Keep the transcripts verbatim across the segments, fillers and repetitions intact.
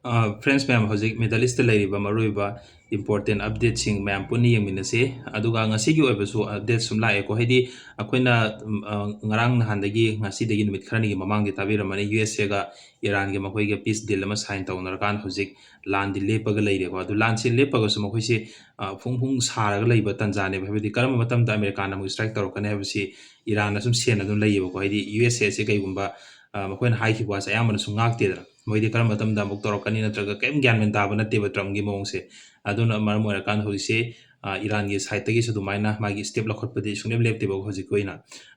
Friends ꯃꯌꯥꯝ, ꯍꯧꯖꯤꯛ middle east ꯂꯩꯔꯤꯕ ꯃꯔꯨꯑꯣꯏꯕ ꯏꯝꯄꯣꯔꯇꯦꯟ ꯑꯞꯗꯦꯠꯁꯤꯡ ꯃꯌꯥꯝ ꯄꯨꯟꯅ ꯌꯦꯡꯃꯤꯟꯅꯁꯤ꯫ ꯑꯗꯨꯒ ꯉꯁꯤꯒꯤ ꯑꯣꯏꯕꯁꯨ ꯑꯞꯗꯦꯠ ꯁꯨꯝ ꯂꯥꯛꯑꯦꯀꯣ, ꯍꯥꯏꯗꯤ ꯑꯩꯈꯣꯏꯅ ꯎꯝ, ꯑ, ꯉꯔꯥꯡ ꯅꯍꯥꯟꯗꯒꯤ, ꯉꯁꯤꯗꯒꯤ ꯅꯨꯃꯤꯠ ꯈꯔꯅꯤꯒꯤ ꯃꯃꯥꯡꯗꯤ ꯇꯥꯕꯤꯔꯝꯃꯅꯤ, ꯌꯨ ꯑꯦꯁ ꯑꯦꯒ ꯏꯔꯥꯟꯒꯤ ꯃꯈꯣꯏꯒ ꯄꯤꯁ ꯗꯤꯜ ꯑꯃ ꯁꯥꯏꯟ ꯇꯧꯅꯔꯀꯥꯟꯗ ꯍꯧꯖꯤꯛ ꯂꯥꯟꯗꯤ ꯂꯦꯞꯄꯒ ꯂꯩꯔꯦꯀꯣ꯫ ꯑꯗꯨ ꯂꯥꯟꯁꯤ ꯂꯦꯞꯄꯒꯁꯨ ꯃꯈꯣꯏꯁꯦ ꯑ, ꯐꯨꯡ ꯐꯨꯡ ꯁꯥꯔꯒ ꯂꯩꯕ ꯇꯥꯟꯖꯥꯅꯦꯕ꯫ ꯍꯥꯏꯕꯗꯤ ꯀꯔꯝꯕ ꯃꯇꯝꯗ ꯑꯃꯦꯔꯤꯀꯥꯅ ꯑꯃꯨꯛ ꯏꯁꯇ꯭ꯔꯥꯏꯛ ꯇꯧꯔꯛꯀꯅꯤ ꯍꯥꯏꯕꯁꯤ ꯏꯔꯥꯟꯅ ꯁꯨꯝ ꯁꯦꯟꯅ ꯑꯗꯨꯝ ꯂꯩꯌꯦꯕꯀꯣ꯫ ꯍꯥꯏꯗꯤ ꯌꯨ ꯑꯦꯁ ꯑꯦꯁꯦ ꯀꯩꯒꯨꯝꯕ ꯑ, ꯃꯈꯣꯏꯅ ꯍꯥꯏꯈꯤꯕ ꯋꯥꯁꯦ ꯑꯌꯥꯝꯕꯅꯁꯨ ꯉꯥꯛꯇꯦꯗꯅ, ꯃꯣꯏꯗꯤ ꯀꯔꯝꯕ ꯃꯇꯝꯗ ꯑꯃꯨꯛ ꯇꯧꯔꯛꯀꯅꯤ ꯅꯠꯇ꯭ꯔꯒ ꯀꯔꯤꯝ ꯒ꯭ꯌꯥꯟ ꯃꯦꯟ ꯇꯥꯕ ꯅꯠꯇꯦꯕ ꯇ꯭ꯔꯝꯒꯤ ꯃꯑꯣꯡꯁꯦ꯫ ꯑꯗꯨꯅ ꯃꯔꯝ ꯑꯣꯏꯔꯀꯥꯟꯗ ꯍꯧꯖꯤꯛꯁꯦ ꯑ, ꯏꯔꯥꯟꯒꯤ ꯁꯥꯏꯠꯇꯒꯤꯁꯨ ꯑꯗꯨꯃꯥꯏꯅ ꯃꯥꯒꯤ ꯁ꯭ꯇꯦꯞ ꯂꯧꯈꯠꯄꯗꯤ ꯁꯨꯡꯂꯦꯞ ꯂꯦꯞꯇꯦꯕ ꯍꯧꯖꯤꯛꯀꯤ ꯑꯣꯏꯅ꯫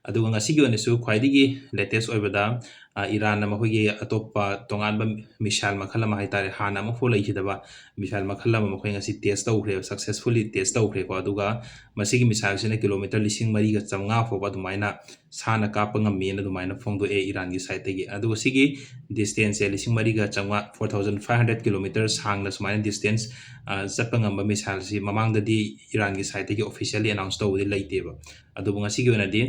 ꯑꯗꯨꯒ ꯉꯁꯤꯒꯤ ꯑꯣꯏꯅꯁꯨ ꯈ꯭ꯋꯥꯏꯗꯒꯤ ꯂꯦꯇꯦꯁ ꯑꯣꯏꯕꯗ ꯑ, ꯏꯔꯥꯟꯅ ꯃꯈꯣꯏꯒꯤ ꯑꯇꯣꯞꯄ ꯇꯣꯉꯥꯟꯕ ꯃꯤꯁꯥꯏꯜ ꯃꯈꯜ ꯑꯃ ꯍꯥꯏꯇꯥꯔꯦ, ꯍꯥꯟꯅ ꯑꯃꯨꯛꯐꯥꯎ ꯂꯩꯈꯤꯗꯕ ꯃꯤꯁꯥꯏꯜ ꯃꯈꯜ ꯑꯃ ꯃꯈꯣꯏ ꯉꯁꯤ ꯇꯦꯁ ꯇꯧꯈ꯭ꯔꯦꯕ, ꯁꯛꯁꯦꯁꯐꯨꯜꯂꯤ ꯇꯦꯁ ꯇꯧꯈ꯭ꯔꯦꯀꯣ꯫ ꯑꯗꯨꯒ ꯃꯁꯤꯒꯤ ꯃꯤꯁꯥꯏꯜꯁꯤꯅ ꯀꯤꯂꯣꯃꯤꯇꯔ ꯂꯤꯁꯤꯡ ꯃꯔꯤꯒ ꯆꯥꯝꯃꯉꯥ ꯐꯥꯎꯕ ꯑꯗꯨꯃꯥꯏꯅ ꯁꯥꯟꯅ ꯀꯥꯞꯄ ꯉꯝꯃꯦꯅ ꯑꯗꯨꯃꯥꯏꯅ ꯐꯣꯡꯗꯣꯛꯑꯦ ꯏꯔꯥꯟꯒꯤ ꯁꯥꯏꯠꯇꯒꯤ꯫ ꯑꯗꯨꯒ ꯁꯤꯒꯤ ꯗꯤꯁꯇꯦꯟꯁꯁꯦ ꯂꯤꯁꯤꯡ ꯃꯔꯤꯒ ꯆꯥꯝꯃꯉꯥ, four thousand five hundred kilometre ꯁꯥꯡꯅ ꯁꯨꯃꯥꯏꯅ ꯗꯤꯁꯇꯦꯟꯁ ꯆꯠꯄ ꯉꯝꯕ ꯃꯤꯁꯥꯏꯜꯁꯤ ꯃꯃꯥꯡꯗꯗꯤ ꯏꯔꯥꯟꯒꯤ ꯁꯥꯏꯠꯇꯒꯤ ꯑꯣꯐꯤꯁꯤꯌꯦꯜꯂꯤ ꯑꯦꯅꯥꯎꯟꯁ ꯇꯧꯕꯗꯤ ꯂꯩꯇꯦꯕ꯫ ꯑꯗꯨꯕꯨ ꯉꯁꯤꯒꯤ ꯑꯣꯏꯅꯗꯤ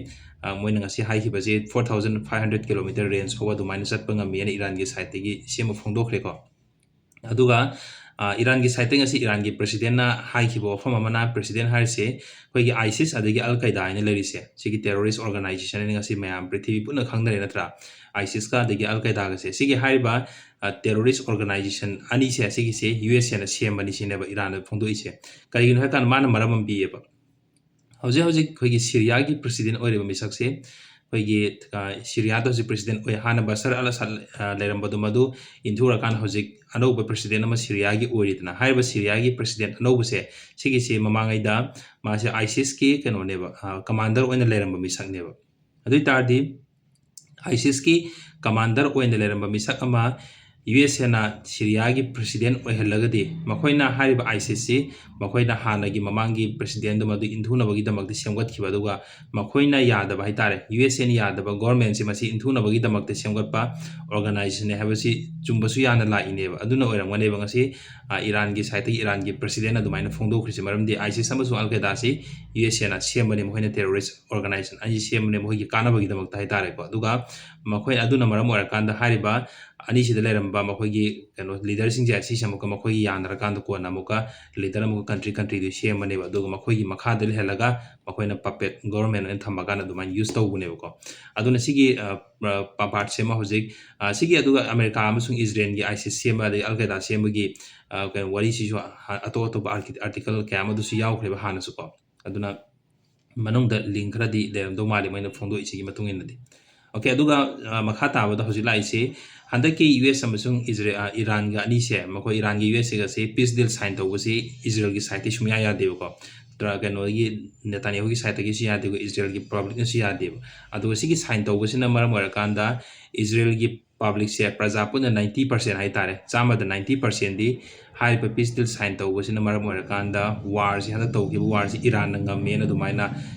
ꯑ, ꯃꯣꯏꯅ ꯉꯁꯤ ꯍꯥꯏꯈꯤꯕꯁꯤ four thousand five hundred kilometre range ꯐꯥꯎꯕ ꯑꯗꯨꯃꯥꯏꯅ ꯆꯠꯄ ꯉꯝꯃꯦꯅ ꯏꯔꯥꯟꯒꯤ ꯁꯥꯏꯠꯇꯒꯤ ꯁꯤ ꯑꯃ ꯐꯣꯡꯗꯣꯛꯈ꯭ꯔꯦꯀꯣ꯫ ꯑꯗꯨꯒ ꯑ, ꯏꯔꯥꯟꯒꯤ ꯁꯥꯏꯠꯇꯒꯤ ꯉꯁꯤ ꯏꯔꯥꯟꯒꯤ ꯄ꯭ꯔꯁꯤꯗꯦꯟꯅ ꯍꯥꯏꯈꯤꯕ ꯋꯥꯐꯝ ꯑꯃꯅ, ꯄ꯭ꯔꯁꯤꯗꯦꯟ ꯍꯥꯏꯔꯤꯁꯦ ꯑꯩꯈꯣꯏꯒꯤ ꯑꯥꯏꯁꯤꯁ ꯑꯗꯒꯤ ꯑꯜ ꯀꯥꯏꯗꯥ ꯍꯥꯏꯅ ꯂꯩꯔꯤꯁꯦ, ꯁꯤꯒꯤ ꯇꯦꯔꯣꯔꯤꯁ ꯑꯣꯔꯒꯅꯥꯏꯖꯦꯁꯟ ꯍꯥꯏꯅ ꯉꯁꯤ ꯃꯌꯥꯝ ꯄ꯭ꯔꯤꯊꯤꯕꯤ ꯄꯨꯟꯅ ꯈꯪꯅꯔꯦ ꯅꯠꯇ꯭ꯔꯥ? ꯑꯥꯏꯁꯤꯁꯀ ꯑꯗꯒꯤ ꯑꯜ ꯀꯥꯏꯗꯥꯒꯁꯦ, ꯁꯤꯒꯤ ꯍꯥꯏꯔꯤꯕ ꯇꯦꯔꯣꯔꯤꯁ ꯑꯣꯔꯒꯅꯥꯏꯖꯦꯁꯟ ꯑꯅꯤꯁꯦ, ꯁꯤꯒꯤꯁꯦ ꯌꯨ ꯑꯦꯁ ꯑꯦꯅ ꯁꯦꯝꯕꯅꯤ ꯁꯤꯅꯦꯕ ꯏꯔꯥꯟꯅ ꯐꯣꯡꯗꯣꯛꯏꯁꯦ꯫ ꯀꯔꯤꯒꯤꯅꯣ ꯍꯥꯏꯀꯥꯟꯗ ꯃꯥꯅ ꯃꯔꯝ ꯑꯃ ꯄꯤꯌꯦꯕ꯫ ꯍꯧꯖꯤꯛ ꯍꯧꯖꯤꯛ ꯑꯩꯈꯣꯏꯒꯤ ꯁꯤꯔꯤꯌꯥꯒꯤ ꯄ꯭ꯔꯁꯤꯗꯦꯟ ꯑꯣꯏꯔꯤꯕ ꯃꯤꯁꯛꯁꯦ, ꯑꯩꯈꯣꯏꯒꯤ ꯑ, ꯁꯤꯔꯤꯌꯥꯗ ꯍꯧꯖꯤꯛ ꯄ꯭ꯔꯁꯤꯗꯦꯟ ꯑꯣꯏ, ꯍꯥꯟꯅ ꯕꯁꯔ ꯑꯜ ꯑꯁꯥꯗ ꯑ, ꯂꯩꯔꯝꯕꯗꯣ ꯃꯗꯨ ꯏꯟꯊꯨꯔꯀꯥꯟꯗ ꯍꯧꯖꯤꯛ ꯑꯅꯧꯕ ꯄ꯭ꯔꯁꯤꯗꯦꯟ ꯑꯃ ꯁꯤꯔꯤꯌꯥꯒꯤ ꯑꯣꯏꯔꯤꯗꯅ, ꯍꯥꯏꯔꯤꯕ ꯁꯤꯔꯤꯌꯥꯒꯤ ꯄ꯭ꯔꯁꯤꯗꯦꯟ ꯑꯅꯧꯕꯁꯦ, ꯁꯤꯒꯤꯁꯦ ꯃꯃꯥꯡꯉꯩꯗ ꯃꯥꯁꯦ ꯑꯥꯏꯁꯤꯁꯀꯤ ꯀꯩꯅꯣꯅꯦꯕ, ꯑ, ꯀꯃꯥꯟꯗꯔ ꯑꯣꯏꯅ ꯂꯩꯔꯝꯕ ꯃꯤꯁꯛꯅꯦꯕ꯫ ꯑꯗꯨ ꯑꯣꯏ ꯇꯥꯔꯗꯤ ꯑꯥꯏꯁꯤꯁꯀꯤ ꯀꯃꯥꯟꯗꯔ ꯑꯣꯏꯅ ꯂꯩꯔꯝꯕ ꯃꯤꯁꯛ ꯑꯃ ꯌꯨ ꯑꯦꯁ ꯑꯦꯅ ꯁꯤꯔꯤꯌꯥꯒꯤ ꯄ꯭ꯔꯁꯤꯗꯦꯟ ꯑꯣꯏꯍꯜꯂꯒꯗꯤ, ꯃꯈꯣꯏꯅ ꯍꯥꯏꯔꯤꯕ ꯑꯥꯏꯁꯤꯁꯁꯤ ꯃꯈꯣꯏꯅ ꯍꯥꯟꯅꯒꯤ ꯃꯃꯥꯡꯒꯤ ꯄ꯭ꯔꯁꯤꯗꯦꯟꯗꯨ ꯃꯗꯨ ꯏꯟꯊꯨꯅꯕꯒꯤꯗꯃꯛꯇ ꯁꯦꯝꯒꯠꯈꯤꯕ, ꯑꯗꯨꯒ ꯃꯈꯣꯏꯅ ꯌꯥꯗꯕ ꯍꯥꯏꯇꯥꯔꯦ, ꯌꯨ ꯑꯦꯁ ꯑꯦꯅ ꯌꯥꯗꯕ ꯒꯣꯔꯃꯦꯟꯁꯦ ꯃꯁꯤ ꯏꯟꯊꯨꯅꯕꯒꯤꯗꯃꯛꯇ ꯁꯦꯝꯒꯠꯄ ꯑꯣꯔꯒꯅꯥꯏꯖꯦꯁꯟꯅꯦ ꯍꯥꯏꯕꯁꯤ ꯆꯨꯝꯕꯁꯨ ꯌꯥꯝꯅ ꯂꯥꯛꯏꯅꯦꯕ꯫ ꯑꯗꯨꯅ ꯑꯣꯏꯔꯝꯒꯅꯦꯕ ꯉꯁꯤ ꯑ, ꯏꯔꯥꯟꯒꯤ ꯁꯥꯏꯠꯇꯒꯤ ꯏꯔꯥꯟꯒꯤ ꯄ꯭ꯔꯁꯤꯗꯦꯟ ꯑꯗꯨꯃꯥꯏꯅ ꯐꯣꯡꯗꯣꯛꯈ꯭ꯔꯤꯁꯦ, ꯃꯔꯝꯗꯤ ꯑꯥꯏꯁꯤꯁ ꯑꯃꯁꯨꯡ ꯑꯜ ꯀꯥꯏꯗꯥꯁꯤ ꯌꯨ ꯑꯦꯁ ꯑꯦꯅ ꯁꯦꯝꯕꯅꯦ, ꯃꯈꯣꯏꯅ ꯇꯦꯔꯣꯔꯤꯁ ꯑꯣꯔꯒꯅꯥꯏꯖꯦꯁꯟ ꯑꯅꯤ ꯁꯦꯝꯕꯅꯦ ꯃꯈꯣꯏꯒꯤ ꯀꯥꯟꯅꯕꯒꯤꯗꯃꯛꯇ ꯍꯥꯏꯇꯥꯔꯦꯀꯣ꯫ ꯑꯗꯨꯒ ꯃꯈꯣꯏ ꯑꯗꯨꯅ ꯃꯔꯝ ꯑꯣꯏꯔꯀꯥꯟꯗ ꯍꯥꯏꯔꯤꯕ ꯑꯅꯤꯁꯤꯗ ꯂꯩꯔꯝꯕ ꯃꯈꯣꯏꯒꯤ ꯀꯩꯅꯣ ꯂꯤꯗꯔꯁꯤꯡꯁꯦ, ꯁꯤꯁꯦ ꯑꯃꯨꯛꯀ ꯃꯈꯣꯏꯒꯤ ꯌꯥꯅꯔꯀꯥꯟꯗ ꯀꯣꯟꯅ ꯑꯃꯨꯛꯀ ꯂꯤꯗꯔ ꯑꯃꯨꯛꯀ ꯀꯟꯇ꯭ꯔꯤ ꯀꯟꯇ꯭ꯔꯤꯗꯨ ꯁꯦꯝꯕꯅꯦꯕ꯫ ꯑꯗꯨꯒ ꯃꯈꯣꯏꯒꯤ ꯃꯈꯥꯗ ꯂꯩꯍꯜꯂꯒ ꯃꯈꯣꯏꯅ ꯄꯄꯦꯠ ꯒꯣꯕꯔꯃꯦꯟ ꯑꯣꯏꯅ ꯊꯝꯃꯀꯥꯟꯗ ꯑꯗꯨꯃꯥꯏꯅ ꯌꯨꯁ ꯇꯧꯕꯅꯦꯕꯀꯣ꯫ ꯑꯗꯨꯅ ꯁꯤꯒꯤ ꯄꯥꯔꯠꯁꯦ ꯑꯃ ꯍꯧꯖꯤꯛ, ꯑ, ꯁꯤꯒꯤ, ꯑꯗꯨꯒ ꯑꯃꯦꯔꯤꯀꯥ ꯑꯃꯁꯨꯡ ꯏꯖꯔꯦꯜꯒꯤ ꯑꯥꯏꯁꯤꯁ ꯁꯦꯝꯕ, ꯑꯗꯩ ꯑꯜ ꯀꯥꯏꯗꯥ ꯁꯦꯝꯕꯒꯤ, ꯑ, ꯀꯩꯅꯣ ꯋꯥꯔꯤꯁꯤꯁꯨ ꯍ- ꯑꯇꯣꯞ ꯑꯇꯣꯞꯄ ꯑꯥꯔꯇꯤꯀꯜ ꯀꯌꯥ ꯑꯃꯗꯁꯨ ꯌꯥꯎꯈ꯭ꯔꯦꯕ ꯍꯥꯟꯅꯁꯨꯀꯣ꯫ ꯑꯗꯨꯅ ꯃꯅꯨꯡꯗ ꯂꯤꯡ ꯈꯔꯗꯤ ꯂꯩꯔꯝꯗꯧ ꯃꯥꯜꯂꯤ ꯃꯣꯏꯅ ꯐꯣꯡꯗꯣꯛꯏꯁꯤꯒꯤ ꯃꯇꯨꯡ ꯏꯟꯅꯗꯤ꯫ ꯑꯣꯀꯦ, ꯑꯗꯨꯒ, ꯑ, ꯃꯈꯥ ꯇꯥꯕꯗ ꯍꯧꯖꯤꯛ ꯂꯥꯛꯏꯁꯤ, ꯍꯟꯗꯛꯀꯤ ꯌꯨ ꯑꯦꯁ ꯑꯃꯁꯨꯡ ꯏꯖꯔꯦ-, ꯑ, ꯏꯔꯥꯟꯒ ꯑꯅꯤꯁꯦ, ꯃꯈꯣꯏ ꯏꯔꯥꯟꯒꯤ ꯌꯨ ꯑꯦꯁ ꯑꯦꯒꯁꯦ ꯄꯤꯁ ꯗꯤꯜ ꯁꯥꯏꯟ ꯇꯧꯕꯁꯤ ꯏꯖꯔꯦꯜꯒꯤ ꯁꯥꯏꯠꯇꯤ ꯁꯨꯡꯌꯥ ꯌꯥꯗꯦꯕꯀꯣ꯫ ꯇ꯭ꯔ-, ꯀꯩꯅꯣꯒꯤ ꯅꯦꯇꯥꯟꯌꯥꯍꯨꯒꯤ ꯁꯥꯏꯠꯇꯒꯤꯁꯨ ꯌꯥꯗꯦ, ꯑꯗꯨꯒ ꯏꯖꯔꯦꯜꯒꯤ ꯄꯕ꯭ꯂꯤꯛꯅꯁꯨ ꯌꯥꯗꯦꯕ꯫ ꯑꯗꯨꯒ ꯁꯤꯒꯤ ꯁꯥꯏꯟ ꯇꯧꯕꯁꯤꯅ ꯃꯔꯝ ꯑꯣꯏꯔꯀꯥꯟꯗ ꯏꯖꯔꯦꯜꯒꯤ ꯄꯕ꯭ꯂꯤꯛꯁꯦ, ꯄ꯭ꯔꯖꯥ ꯄꯨꯟꯅ ꯅꯥꯏꯟꯇꯤ ꯄꯥꯔꯁꯦꯟ ꯍꯥꯏꯇꯥꯔꯦ, ꯆꯥꯝꯃꯗ ꯅꯥꯏꯟꯇꯤ ꯄꯥꯔꯁꯦꯟꯗꯤ ꯍꯥꯏꯔꯤꯕ ꯄꯤꯁ ꯗꯤꯜ ꯁꯥꯏꯟ ꯇꯧꯕꯁꯤꯅ ꯃꯔꯝ ꯑꯣꯏꯔꯀꯥꯟꯗ ꯋꯥꯔꯁꯤ, ꯍꯟꯗꯛ ꯇꯧꯈꯤꯕ ꯋꯥꯔꯁꯤ ꯏꯔꯥꯟꯅ ꯉꯝꯃꯦꯅ ꯑꯗꯨꯃꯥꯏꯅ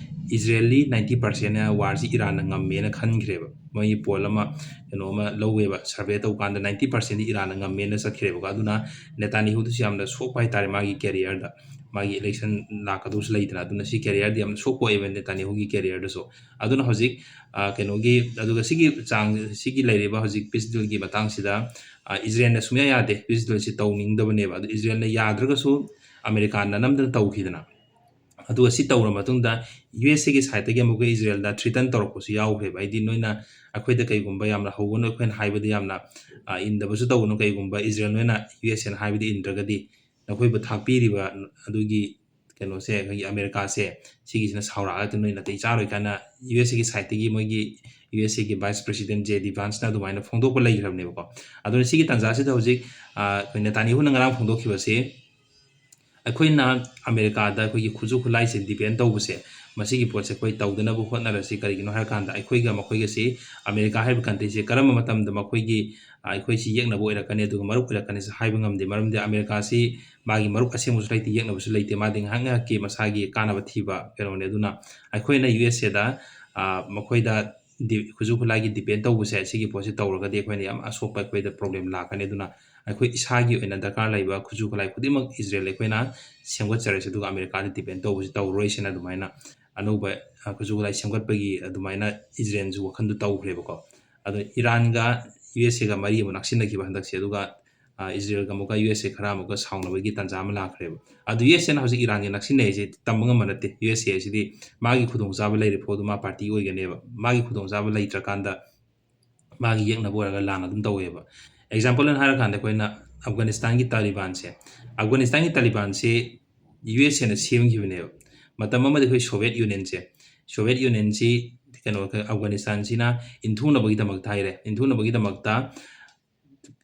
ꯏꯖꯔꯦꯜꯂꯤ ꯅꯥꯏꯟꯇꯤ ꯄꯥꯔꯁꯦꯟꯅ ꯋꯥꯔꯁꯤ ꯏꯔꯥꯟꯅ ꯉꯝꯃꯦꯅ ꯈꯟꯈ꯭ꯔꯦꯕ꯫ ꯃꯣꯏꯒꯤ ꯄꯣꯜ ꯑꯃ, ꯀꯩꯅꯣ ꯑꯃ ꯂꯧꯋꯦꯕ, ꯁꯔꯚꯦ ꯇꯧꯀꯥꯟꯗ ꯅꯥꯏꯟꯇꯤ ꯄꯥꯔꯁꯦꯟꯗꯤ ꯏꯔꯥꯟꯅ ꯉꯝꯃꯦꯅ ꯆꯠꯈ꯭ꯔꯦꯕꯀꯣ꯫ ꯑꯗꯨꯅ ꯅꯦꯇꯥꯟꯌꯥꯍꯨꯗꯁꯨ ꯌꯥꯝꯅ ꯁꯣꯛꯄ ꯍꯥꯏꯇꯥꯔꯦ ꯃꯥꯒꯤ ꯀꯦꯔꯤꯌꯔꯗ, ꯃꯥꯒꯤ ꯏꯂꯦꯛꯁꯟ ꯂꯥꯛꯀꯗꯧꯁꯨ ꯂꯩꯗꯅ꯫ ꯑꯗꯨꯅ ꯁꯤ ꯀꯦꯔꯤꯌꯔꯗꯤ ꯌꯥꯝꯅ ꯁꯣꯛꯄ ꯑꯣꯏꯌꯦꯕ ꯅꯦꯇꯥꯟꯌꯥꯍꯨꯒꯤ ꯀꯦꯔꯤꯌꯔꯗꯁꯨ꯫ ꯑꯗꯨꯅ ꯍꯧꯖꯤꯛ, ꯑ, ꯀꯩꯅꯣꯒꯤ, ꯑꯗꯨꯒ ꯁꯤꯒꯤ ꯆꯥꯡ, ꯁꯤꯒꯤ ꯂꯩꯔꯤꯕ ꯍꯧꯖꯤꯛ ꯄꯤꯁ ꯗꯤꯜꯒꯤ ꯃꯇꯥꯡꯁꯤꯗ, ꯑ, ꯏꯖꯔꯦꯜꯅ ꯁꯨꯡꯌꯥ ꯌꯥꯗꯦ, ꯄꯤꯁ ꯗꯤꯜꯁꯤ ꯇꯧꯅꯤꯡꯗꯕꯅꯦꯕ꯫ ꯑꯗꯨ ꯏꯖꯔꯦꯜꯅ ꯌꯥꯗ꯭ꯔꯒꯁꯨ ꯑꯃꯦꯔꯤꯀꯥꯅ ꯅꯝꯗꯅ ꯇꯧꯈꯤꯗꯅ꯫ ꯑꯗꯨꯒ ꯁꯤ ꯇꯧꯔ ꯃꯇꯨꯡꯗ ꯌꯨ ꯑꯦꯁ ꯑꯦꯒꯤ ꯁꯥꯏꯠꯇꯒꯤ ꯑꯃꯨꯛꯀ ꯏꯖꯔꯦꯜꯗ ꯊ꯭ꯔꯤꯇꯟ ꯇꯧꯔꯛꯄꯁꯨ ꯌꯥꯎꯈ꯭ꯔꯦꯕ꯫ ꯍꯥꯏꯗꯤ ꯅꯣꯏꯅ ꯑꯩꯈꯣꯏꯗ ꯀꯩꯒꯨꯝꯕ ꯌꯥꯝꯅ ꯍꯧꯒꯅꯨ, ꯑꯩꯈꯣꯏꯅ ꯍꯥꯏꯕꯗ ꯌꯥꯝꯅ, ꯑ, ꯏꯟꯗꯕꯁꯨ ꯇꯧꯒꯅꯨ, ꯀꯩꯒꯨꯝꯕ ꯏꯖꯔꯦꯜ ꯅꯣꯏꯅ ꯌꯨ ꯑꯦꯁ ꯑꯦꯅ ꯍꯥꯏꯕꯗ ꯏꯟꯗ꯭ꯔꯒꯗꯤ ꯅꯈꯣꯏꯕꯨ ꯊꯥꯛꯄꯤꯔꯤꯕ ꯑꯗꯨꯒꯤ ꯀꯩꯅꯣꯁꯦ, ꯑꯩꯈꯣꯏꯒꯤ ꯑꯃꯦꯔꯤꯀꯥꯁꯦ, ꯁꯤꯒꯤꯁꯤꯅ ꯁꯥꯎꯔꯛꯑꯒ ꯅꯣꯏ ꯅꯥꯇꯩ ꯆꯥꯔꯣꯏ ꯀꯥꯏꯅ ꯌꯨ ꯑꯦꯁ ꯑꯦꯒꯤ ꯁꯥꯏꯠꯇꯒꯤ ꯃꯣꯏꯒꯤ ꯌꯨ ꯑꯦꯁ ꯑꯦꯒꯤ ꯚꯥꯏꯁ ꯄ꯭ꯔꯦꯁꯤꯗꯦꯟ ꯖꯦ ꯗꯤ ꯚꯥꯟꯁꯅ ꯑꯗꯨꯃꯥꯏꯅ ꯐꯣꯡꯗꯣꯛꯄ ꯂꯩꯈ꯭ꯔꯕꯅꯦꯕꯀꯣ꯫ ꯑꯗꯨꯅ ꯁꯤꯒꯤ ꯇꯥꯟꯖꯥꯁꯤꯗ ꯍꯧꯖꯤꯛ, ꯑ, ꯑꯩꯈꯣꯏ ꯅꯦꯇꯥꯟꯌꯥꯍꯨꯅ ꯉꯔꯥꯡ ꯐꯣꯡꯗꯣꯛꯈꯤꯕꯁꯤ, ꯑꯩꯈꯣꯏꯅ ꯑꯃꯦꯔꯤꯀꯥꯗ ꯑꯩꯈꯣꯏꯒꯤ ꯈꯨꯠꯁꯨ ꯈꯨꯠꯂꯥꯏꯁꯦ ꯗꯤꯄꯦꯟ ꯇꯧꯕꯁꯦ, ꯃꯁꯤꯒꯤ ꯄꯣꯠꯁꯦ ꯑꯩꯈꯣꯏ ꯇꯧꯗꯅꯕ ꯍꯣꯠꯅꯔꯁꯤ꯫ ꯀꯔꯤꯒꯤꯅꯣ ꯍꯥꯏꯔꯀꯥꯟꯗ ꯑꯩꯈꯣꯏꯒ ꯃꯈꯣꯏꯒꯁꯤ, ꯑꯃꯦꯔꯤꯀꯥ ꯍꯥꯏꯔꯤꯕ ꯀꯟꯇ꯭ꯔꯤꯁꯦ ꯀꯔꯝꯕ ꯃꯇꯝꯗ ꯃꯈꯣꯏꯒꯤ, ꯑ, ꯑꯩꯈꯣꯏꯁꯤ ꯌꯦꯛꯅꯕ ꯑꯣꯏꯔꯛꯀꯅꯤ, ꯑꯗꯨꯒ ꯃꯔꯨꯞ ꯑꯣꯏꯔꯛꯀꯅꯤꯁꯨ ꯍꯥꯏꯕ ꯉꯝꯗꯦ꯫ ꯃꯔꯝꯗꯤ ꯑꯃꯦꯔꯤꯀꯥꯁꯤ ꯃꯥꯒꯤ ꯃꯔꯨꯞ ꯑꯁꯦꯡꯕꯁꯨ ꯂꯩꯇꯦ, ꯌꯦꯛꯅꯕꯁꯨ ꯂꯩꯇꯦ꯫ ꯃꯥꯗꯤ ꯉꯥꯏꯍꯥꯛ ꯉꯥꯏꯍꯥꯛꯀꯤ ꯃꯁꯥꯒꯤ ꯀꯥꯟꯅꯕ ꯊꯤꯕ ꯀꯩꯅꯣꯅꯦ꯫ ꯑꯗꯨꯅ ꯑꯩꯈꯣꯏꯅ ꯌꯨ ꯑꯦꯁ ꯑꯦꯗ, ꯑ, ꯃꯈꯣꯏꯗ ꯗꯤ-, ꯈꯨꯠꯁꯨ ꯈꯨꯠꯂꯥꯏꯒꯤ ꯗꯤꯄꯦꯟ ꯇꯧꯕꯁꯦ, ꯁꯤꯒꯤ ꯄꯣꯠꯁꯤ ꯇꯧꯔꯒꯗꯤ ꯑꯩꯈꯣꯏꯅ ꯌꯥꯝ ꯑꯁꯣꯛꯄ ꯑꯩꯈꯣꯏꯗ ꯄ꯭ꯔꯣꯕ꯭ꯂꯦꯝ ꯂꯥꯛꯀꯅꯤ꯫ ꯑꯗꯨꯅ ꯑꯩꯈꯣꯏ ꯏꯁꯥꯒꯤ ꯑꯣꯏꯅ ꯗꯔꯀꯥꯔ ꯂꯩꯕ ꯈꯨꯠꯁꯨ ꯈꯨꯠꯂꯥꯏ ꯈꯨꯗꯤꯡꯃꯛ ꯏꯖꯔꯦꯜ ꯑꯩꯈꯣꯏꯅ ꯁꯦꯝꯒꯠꯆꯔꯁꯤ, ꯑꯗꯨꯒ ꯑꯃꯦꯔꯤꯀꯥꯗ ꯗꯤꯄꯦꯟ ꯇꯧꯕꯁꯤ ꯇꯧꯔꯔꯣꯏꯁꯤꯅ ꯑꯗꯨꯃꯥꯏꯅ ꯑꯅꯧꯕ, ꯑ, ꯈꯨꯠꯁꯨ ꯈꯨꯠꯂꯥꯏ ꯁꯦꯝꯒꯠꯄꯒꯤ ꯑꯗꯨꯃꯥꯏꯅ ꯏꯖꯔꯦꯜꯁꯨ ꯋꯥꯈꯜꯗꯨ ꯇꯧꯈ꯭ꯔꯦꯕꯀꯣ꯫ ꯑꯗꯣ ꯏꯔꯥꯟꯒ ꯌꯨ ꯑꯦꯁ ꯑꯦꯒ ꯃꯔꯤ ꯑꯃꯨꯛ ꯅꯛꯁꯤꯟꯅꯈꯤꯕ ꯍꯟꯗꯛꯁꯦ꯫ ꯑꯗꯨꯒ ꯏꯖꯔꯦꯜꯒ ꯑꯃꯨꯛꯀ ꯌꯨ ꯑꯦꯁ ꯑꯦ ꯈꯔ ꯑꯃꯨꯛꯀ ꯁꯥꯎꯅꯕꯒꯤ ꯇꯥꯟꯖꯥ ꯑꯃ ꯂꯥꯛꯈ꯭ꯔꯦꯕ꯫ ꯑꯗꯨ ꯌꯨ ꯑꯦꯁ ꯑꯦꯅ ꯍꯧꯖꯤꯛ ꯏꯔꯥꯟꯒ ꯅꯛꯁꯤꯟꯅꯩꯁꯦ ꯇꯝꯕ ꯉꯝꯕ ꯅꯠꯇꯦ꯫ ꯌꯨ ꯑꯦꯁ ꯑꯦ ꯑꯁꯤꯗꯤ ꯃꯥꯒꯤ ꯈꯨꯗꯣꯡꯆꯥꯕ ꯂꯩꯔꯤ ꯐꯥꯎꯗ ꯃꯥ ꯄꯥꯔꯇꯤ ꯑꯣꯏꯒꯅꯦꯕ꯫ ꯃꯥꯒꯤ ꯈꯨꯗꯣꯡꯆꯥꯕ ꯂꯩꯇ꯭ꯔꯀꯥꯟꯗ ꯃꯥꯒꯤ ꯌꯦꯛꯅꯕ ꯑꯣꯏꯔꯒ ꯂꯥꯟ ꯑꯗꯨꯝ ꯇꯧꯋꯦꯕ꯫ ꯑꯦꯛꯖꯥꯝꯄꯜ ꯑꯣꯏꯅ ꯍꯥꯏꯔꯀꯥꯟꯗ ꯑꯩꯈꯣꯏꯅ ꯑꯐꯒꯥꯅꯤꯁꯇꯥꯟꯒꯤ ꯇꯥꯂꯤꯕꯥꯟꯁꯦ, ꯑꯐꯒꯥꯅꯤꯁꯇꯥꯟꯒꯤ ꯇꯥꯂꯤꯕꯥꯟꯁꯦ ꯌꯨ ꯑꯦꯁ ꯑꯦꯅ ꯁꯦꯝꯈꯤꯕꯅꯦꯕ꯫ ꯃꯇꯝ ꯑꯃꯗ ꯑꯩꯈꯣꯏ ꯁꯣꯚꯤꯌꯦꯠ ꯌꯨꯅꯤꯌꯟꯁꯦ, ꯁꯣꯚꯤꯌꯦꯠ ꯌꯨꯅꯤꯌꯟꯁꯤ ꯀꯩꯅꯣ, ꯑꯐꯒꯥꯅꯤꯁꯇꯥꯟꯁꯤꯅ ꯏꯟꯊꯨꯅꯕꯒꯤꯗꯃꯛꯇ ꯍꯥꯏꯔꯦ, ꯏꯟꯊꯨꯅꯕꯒꯤꯗꯃꯛꯇ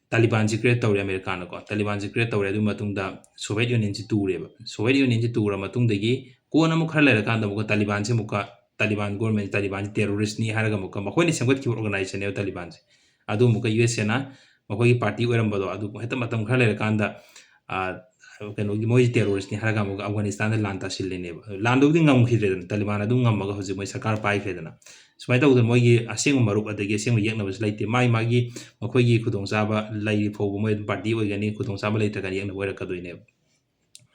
ꯇꯥꯂꯤꯕꯥꯟꯁꯤ ꯀ꯭ꯔꯤꯌꯦꯠ ꯇꯧꯔꯦ ꯑꯃꯦꯔꯤꯀꯥꯅꯀꯣ꯫ ꯇꯥꯂꯤꯕꯥꯟꯁꯤ ꯀ꯭ꯔꯤꯌꯦꯠ ꯇꯧꯔꯦ, ꯑꯗꯨꯒꯤ ꯃꯇꯨꯡꯗ ꯁꯣꯚꯤꯌꯦꯠ ꯌꯨꯅꯤꯌꯟꯁꯤ ꯇꯨꯔꯦꯕ꯫ ꯁꯣꯚꯤꯌꯦꯠ ꯌꯨꯅꯤꯌꯟꯁꯤ ꯇꯨꯔ ꯃꯇꯨꯡꯗꯒꯤ ꯀꯣꯟꯅ ꯑꯃꯨꯛ ꯈꯔ ꯂꯩꯔꯀꯥꯟꯗ ꯑꯃꯨꯛꯀ ꯇꯥꯂꯤꯕꯥꯟꯁꯤ ꯑꯃꯨꯛꯀ, ꯇꯥꯂꯤꯕꯥꯟ ꯒꯣꯔꯃꯦꯟ, ꯇꯥꯂꯤꯕꯥꯟꯁꯤ ꯇꯦꯔꯣꯔꯤꯁꯅꯤ ꯍꯥꯏꯔꯒ ꯑꯃꯨꯛꯀ ꯃꯈꯣꯏꯅ ꯁꯦꯝꯒꯠꯈꯤꯕ ꯑꯣꯔꯒꯅꯥꯏꯖꯦꯁꯟꯅꯦꯕ ꯇꯥꯂꯤꯕꯥꯟꯁꯦ꯫ ꯑꯗꯨ ꯑꯃꯨꯛꯀ ꯌꯨ ꯑꯦꯁ ꯑꯦꯅ ꯃꯈꯣꯏꯒꯤ ꯄꯥꯔꯇꯤ ꯑꯣꯏꯔꯝꯕꯗꯣ ꯑꯗꯨ ꯍꯦꯛꯇ ꯃꯇꯝ ꯈꯔ ꯂꯩꯔꯀꯥꯟꯗ, ꯑ, ꯀꯩꯅꯣꯒꯤ ꯃꯣꯏꯁꯤ ꯇꯦꯔꯣꯔꯤꯁꯅꯤ ꯍꯥꯏꯔꯒ ꯑꯃꯨꯛꯀ ꯑꯐꯒꯥꯅꯤꯁꯇꯥꯟꯗ ꯂꯥꯟ ꯇꯥꯁꯤꯜꯂꯤꯅꯦꯕ꯫ ꯂꯥꯟꯗꯨꯕꯨꯗꯤ ꯉꯝꯈꯤꯗ꯭ꯔꯦꯗꯅ, ꯇꯥꯂꯤꯕꯥꯟ ꯑꯗꯨꯝ ꯉꯝꯃꯒ ꯍꯧꯖꯤꯛ ꯃꯣꯏ ꯁꯔꯀꯥꯔ ꯄꯥꯏꯈ꯭ꯔꯦꯗꯅ꯫ ꯁꯨꯃꯥꯏꯅ ꯇꯧꯗꯅ ꯃꯣꯏꯒꯤ ꯑꯁꯦꯡꯕ ꯃꯔꯨꯞ ꯑꯗꯒꯤ ꯑꯁꯦꯡꯕ ꯌꯦꯛꯅꯕꯁꯨ ꯂꯩꯇꯦ꯫ ꯃꯥꯒꯤ ꯃꯥꯒꯤ ꯃꯈꯣꯏꯒꯤ ꯈꯨꯗꯣꯡꯆꯥꯕ ꯂꯩꯔꯤ ꯐꯥꯎꯕ ꯃꯣꯏ ꯑꯗꯨꯝ ꯄꯥꯔꯇꯤ ꯑꯣꯏꯒꯅꯤ, ꯈꯨꯗꯣꯡꯆꯥꯕ ꯂꯩꯇ꯭ꯔꯒꯗꯤ ꯌꯦꯛꯅꯕ ꯑꯣꯏꯔꯛꯀꯗꯣꯏꯅꯦꯕ꯫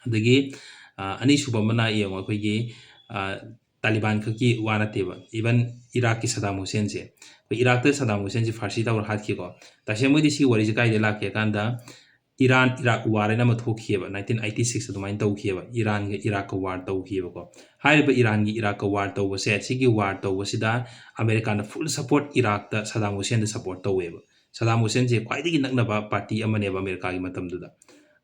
ꯑꯗꯒꯤ, ꯑ, ꯑꯅꯤꯁꯨꯕ ꯑꯃꯅ ꯌꯦꯡꯉꯣ, ꯑꯩꯈꯣꯏꯒꯤ, ꯑ, ꯇꯥꯂꯤꯕꯥꯟ ꯈꯛꯀꯤ ꯋꯥ ꯅꯠꯇꯦꯕ, ꯏꯚꯟ ꯏꯔꯥꯛꯀꯤ ꯁꯗꯥꯝ ꯍꯨꯁꯦꯟꯁꯦ, ꯑꯩꯈꯣꯏ ꯏꯔꯥꯛꯇ ꯁꯗꯥꯝ ꯍꯨꯁꯦꯟꯁꯦ ꯐꯥꯔꯁꯤ ꯇꯧꯔ ꯍꯥꯠꯈꯤꯀꯣ꯫ ꯇꯁꯦꯡꯕꯗꯤ ꯁꯤ ꯋꯥꯔꯤꯁꯦ ꯀꯥꯏꯗ ꯂꯥꯛꯀꯦ ꯀꯥꯟꯗ, ꯏꯔꯥꯟ ꯏꯔꯥꯛ ꯋꯥꯔ ꯍꯥꯏꯅ ꯑꯃ ꯊꯣꯛꯈꯤꯑꯕ, ꯅꯥꯏꯟꯇꯤꯟ ꯑꯩꯠꯇꯤ ꯁꯤꯛꯁ ꯑꯗꯨꯃꯥꯏꯅ ꯇꯧꯈꯤꯑꯕ, ꯏꯔꯥꯟꯒ ꯏꯔꯥꯛꯀ ꯋꯥꯔ ꯇꯧꯈꯤꯑꯕꯀꯣ꯫ ꯍꯥꯏꯔꯤꯕ ꯏꯔꯥꯟꯒꯤ ꯏꯔꯥꯛꯀ ꯋꯥꯔ ꯇꯧꯕꯁꯦ, ꯁꯤꯒꯤ ꯋꯥꯔ ꯇꯧꯕꯁꯤꯗ ꯑꯃꯦꯔꯤꯀꯥꯅ ꯐꯨꯜ ꯁꯄꯣꯔꯠ ꯏꯔꯥꯛꯇ ꯁꯗꯥꯝ ꯍꯨꯁꯦꯟꯗ ꯁꯄꯣꯔꯠ ꯇꯧꯋꯦꯕ꯫ ꯁꯗꯥꯝ ꯍꯨꯁꯦꯟꯁꯦ ꯈ꯭ꯋꯥꯏꯗꯒꯤ ꯅꯛꯅꯕ ꯄꯥꯔꯇꯤ ꯑꯃꯅꯦꯕ ꯑꯃꯦꯔꯤꯀꯥꯒꯤ ꯃꯇꯝꯗꯨꯗ꯫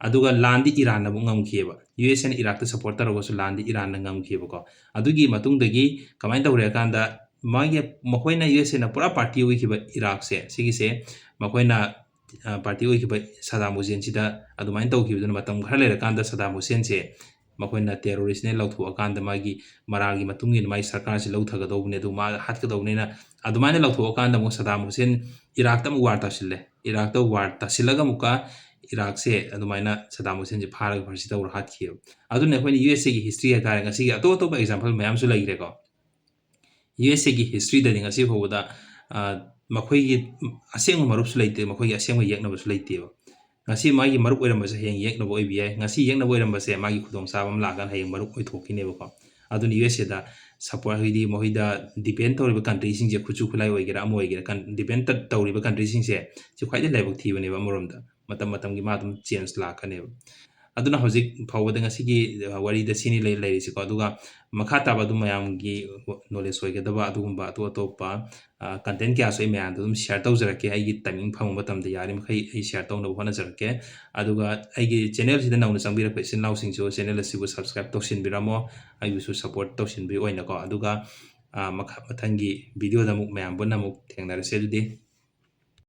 ꯑꯗꯨꯒ ꯂꯥꯟꯗꯤ ꯏꯔꯥꯟꯅ ꯑꯃꯨꯛ ꯉꯝꯈꯤꯑꯕ꯫ ꯌꯨ ꯑꯦꯁ ꯑꯦꯅ ꯏꯔꯥꯛꯇ ꯁꯄꯣꯔꯠ ꯇꯧꯔꯒꯁꯨ ꯂꯥꯟꯗꯤ ꯏꯔꯥꯟꯅ ꯉꯝꯈꯤꯑꯕꯀꯣ꯫ ꯑꯗꯨꯒꯤ ꯃꯇꯨꯡꯗꯒꯤ ꯀꯃꯥꯏꯅ ꯇꯧꯔꯦ ꯍꯥꯏ ꯀꯥꯟꯗ, ꯃꯥꯒꯤ, ꯃꯈꯣꯏꯅ, ꯌꯨ ꯑꯦꯁ ꯑꯦꯅ ꯄꯨꯔꯥ ꯄꯥꯔꯇꯤ ꯑꯣꯏꯈꯤꯕ ꯏꯔꯥꯛꯁꯦ, ꯁꯤꯒꯤꯁꯦ ꯃꯈꯣꯏꯅ, ꯑ, ꯄꯥꯔꯇꯤ ꯑꯣꯏꯈꯤꯕ ꯁꯗꯥꯝ ꯍꯨꯁꯦꯟꯁꯤꯗ ꯑꯗꯨꯃꯥꯏꯅ ꯇꯧꯈꯤꯕꯗꯨꯅ ꯃꯇꯝ ꯈꯔ ꯂꯩꯔꯀꯥꯟꯗ ꯁꯗꯥꯝ ꯍꯨꯁꯦꯟꯁꯦ ꯃꯈꯣꯏꯅ ꯇꯦꯔꯣꯔꯤꯁꯅꯦ ꯂꯧꯊꯣꯛꯑꯀꯥꯟꯗ ꯃꯥꯒꯤ ꯃꯔꯥꯜꯒꯤ ꯃꯇꯨꯡ ꯏꯟꯅ ꯃꯥꯒꯤ ꯁꯔꯀꯥꯔꯁꯤ ꯂꯧꯊꯒꯗꯧꯕꯅꯦ, ꯑꯗꯨ ꯃꯥ ꯍꯥꯠꯀꯗꯧꯕꯅꯤꯅ ꯑꯗꯨꯃꯥꯏꯅ ꯂꯧꯊꯣꯛꯑꯀꯥꯟꯗ ꯑꯃꯨꯛ ꯁꯗꯥꯝ ꯍꯨꯁꯦꯟ ꯏꯔꯥꯛꯇ ꯑꯃꯨꯛ ꯋꯥꯔ ꯇꯥꯁꯤꯜꯂꯦ꯫ ꯏꯔꯥꯛꯇ ꯋꯥꯔ ꯇꯥꯁꯤꯜꯂꯒ ꯑꯃꯨꯛꯀ ꯏꯔꯥꯛꯁꯦ ꯑꯗꯨꯃꯥꯏꯅ ꯁꯗꯥꯝ ꯍꯨꯁꯦꯟꯁꯦ ꯐꯥꯔꯒ ꯐꯥꯔꯁꯤ ꯇꯧꯔ ꯍꯥꯠꯈꯤꯑꯕ꯫ ꯑꯗꯨꯅ ꯑꯩꯈꯣꯏꯅ ꯌꯨ ꯑꯦꯁ ꯑꯦꯒꯤ ꯍꯤꯁꯇ꯭ꯔꯤ ꯍꯥꯏꯇꯥꯔꯦ, ꯉꯁꯤꯒꯤ ꯑꯇꯣꯞ ꯑꯇꯣꯞꯄ ꯑꯦꯛꯖꯥꯝꯄꯜ ꯃꯌꯥꯝꯁꯨ ꯂꯩꯈ꯭ꯔꯦꯀꯣ꯫ ꯌꯨ ꯑꯦꯁ ꯑꯦꯒꯤ ꯍꯤꯁꯇ꯭ꯔꯤꯗꯗꯤ ꯉꯁꯤ ꯐꯥꯎꯕꯗ, ꯑ, ꯃꯈꯣꯏꯒꯤ ꯑꯁꯦꯡꯕ ꯃꯔꯨꯞꯁꯨ ꯂꯩꯇꯦ, ꯃꯈꯣꯏꯒꯤ ꯑꯁꯦꯡꯕ ꯌꯦꯛꯅꯕꯁꯨ ꯂꯩꯇꯦꯕ꯫ ꯉꯁꯤ ꯃꯥꯒꯤ ꯃꯔꯨꯞ ꯑꯣꯏꯔꯝꯕꯁꯦ ꯍꯌꯦꯡ ꯌꯦꯛꯅꯕ ꯑꯣꯏꯕ ꯌꯥꯏ, ꯉꯁꯤ ꯌꯦꯛꯅꯕ ꯑꯣꯏꯔꯝꯕꯁꯦ ꯃꯥꯒꯤ ꯈꯨꯗꯣꯡꯆꯥꯕ ꯑꯃ ꯂꯥꯛꯑꯀꯥꯟꯗ ꯍꯌꯦꯡ ꯃꯔꯨꯞ ꯑꯣꯏꯊꯣꯛꯈꯤꯅꯦꯕꯀꯣ꯫ ꯑꯗꯨꯅ ꯌꯨ ꯑꯦꯁ ꯑꯦꯗ ꯁꯄꯣꯔꯠ ꯍꯥꯏꯗꯤ ꯃꯈꯣꯏꯗ ꯗꯤꯄꯦꯟ ꯇꯧꯔꯤꯕ ꯀꯟꯇ꯭ꯔꯤꯁꯤꯡꯁꯦ, ꯈꯨꯠꯁꯨ ꯈꯨꯠꯂꯥꯏ ꯑꯣꯏꯒꯦꯔꯥ ꯑꯃ ꯑꯣꯏꯒꯦꯔꯥ, ꯗꯤꯄꯦꯟ ꯇꯧꯔꯤꯕ ꯀꯟꯇ꯭ꯔꯤꯁꯤꯡꯁꯦ ꯁꯤ ꯈ꯭ꯋꯥꯏꯗꯒꯤ ꯂꯥꯏꯕꯛ ꯊꯤꯕꯅꯦꯕ꯫ ꯑꯃꯔꯣꯝꯗ ꯃꯇꯝ ꯃꯇꯝꯒꯤ ꯃꯥ ꯑꯗꯨꯝ ꯆꯦꯟꯖ ꯂꯥꯛꯀꯅꯦꯕ꯫ ꯑꯗꯨꯅ ꯍꯧꯖꯤꯛ ꯐꯥꯎꯕꯗ ꯉꯁꯤꯒꯤ ꯋꯥꯔꯤꯗ ꯁꯤꯅꯤ ꯂꯩꯔꯤꯁꯤꯀꯣ꯫ ꯑꯗꯨꯒ ꯃꯈꯥ ꯇꯥꯕ ꯑꯗꯨꯝ ꯃꯌꯥꯝꯒꯤ ꯅꯣꯂꯦꯖ ꯑꯣꯏꯒꯗꯕ ꯑꯗꯨꯒꯨꯝꯕ ꯑꯇꯣꯞ ꯑꯇꯣꯞꯄ ꯀꯟꯇꯦꯟ ꯀꯌꯥꯁꯨ ꯑꯩ ꯃꯌꯥꯝꯗ ꯑꯗꯨꯝ ꯁꯤꯌꯥꯔ ꯇꯧꯖꯔꯛꯀꯦ꯫ ꯑꯩꯒꯤ ꯇꯥꯏꯃꯤꯡ ꯐꯪꯕ ꯃꯇꯝꯗ ꯌꯥꯔꯤꯃꯈꯩ ꯑꯩ ꯁꯤꯌꯥꯔ ꯇꯧꯅꯕ ꯍꯣꯠꯅꯖꯔꯛꯀꯦ꯫ ꯑꯗꯨꯒ ꯑꯩꯒꯤ ꯆꯦꯅꯦꯜꯁꯤꯗ ꯅꯧꯅ ꯆꯪꯕꯤꯔꯛꯄ ꯏꯆꯤꯟ ꯏꯅꯥꯎꯁꯤꯡꯁꯨ ꯆꯦꯅꯦꯜ ꯑꯁꯤꯕꯨ ꯁꯕꯁꯀ꯭ꯔꯥꯏꯕ ꯇꯧꯁꯤꯟꯕꯤꯔꯝꯃꯣ, ꯑꯩꯕꯨꯁꯨ ꯁꯄꯣꯔꯠ ꯇꯧꯁꯤꯟꯕꯤꯌꯨ ꯑꯣꯏꯅꯀꯣ꯫ ꯑꯗꯨꯒ ꯃꯈꯥ ꯃꯊꯪꯒꯤ ꯚꯤꯗꯤꯑꯣꯗ ꯑꯃꯨꯛ ꯃꯌꯥꯝ ꯄꯨꯟꯅ ꯑꯃꯨꯛ ꯊꯦꯡꯅꯔꯁꯦ꯫ ꯑꯗꯨꯗꯤ